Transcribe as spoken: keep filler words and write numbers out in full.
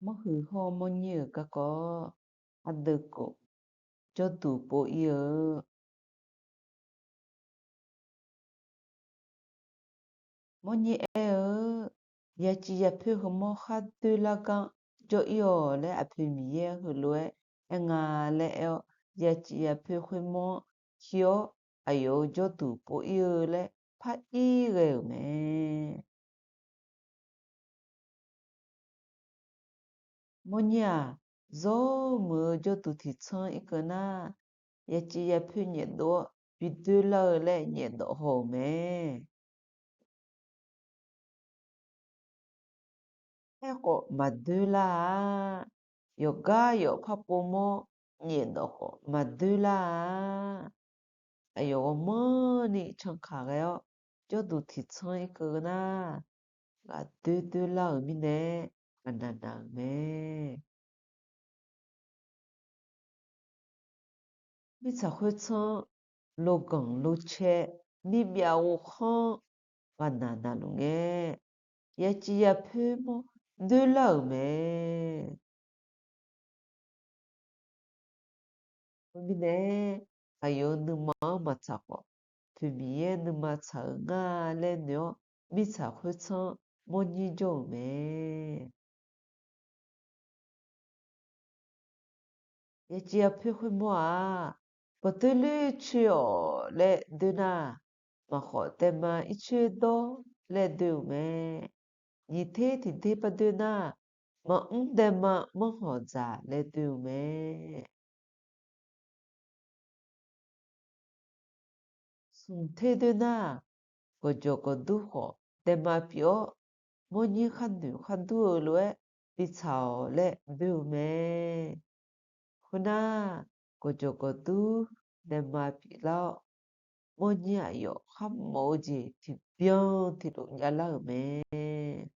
Mawrhuiq hawr-eu mawrnyir-euq garkawv, ardeuv khof jawrduq pov ir-eu. Mawrnyir aer-eu, Yaciv yapoer heumawr khar doerlar gar jawr ir-awq laer aqpoeq Miqyaer heulof-aer aer nga laer aer-awr, yaciv yapoer khoermawr-anr ki-awr, aqyawf-euq jawrduq pov ir-eu laer par ir ghae-euq mae. Mawrnyir-aq, zawr muiq-eu jawrduq tiqtsanr irkeuv nar, yaciv yapoer nyaefdov-awr bi doerlar-eu laer nyaefdawf haw-euq mae. Aerkhawf maqdoerlar-a. Yawqgar yawf par povmawr nyaefdawf khawf maqdoerlar-a. Aqyawf ghawqmanrni cankaq ghae-awr, jawrduq tiqtsanr irkeuv nar, ghaqdoer doerlar-euq mirnae, aqnaq naq-euq mae. Mirtsaq khoertsanr loganq locae mirbyav ghovkhanr ghaqnaq naqluf ngae, yaciv yapoer mawr doerlar-euq mae. Khoermirnae, aqyawf-euq nuima-anr maqtsaq khawf, poeq Miqyaer nuima tsaq-euq nga laer noeq-awr, mirtsaq khoertsanr mawrnyir jawr-euq mae. Yaciv yapoer khoermawr-aq, bawqdoer loer coer-awq laer doer nar, maqkhawf daema ircoer dawr laer doer-euq mae. Nyiq ter tiqder par doer nar, maqmr daema manrhawq dzaq laer doer-eu mae. Smq ter doer nar, gawqjawq gawqdur khawf daema pyeuf-awr, mawrnyir kharnoeq khardur-eu lof-aer bitsaq-awq laer doer-eu mae. Khoernar, gawqjawq gawqdur daema pyeuflar-awr, mawrnyir aqyawf kharmawf-eu jeq tiqbyan tiqlof javlar-euq mae.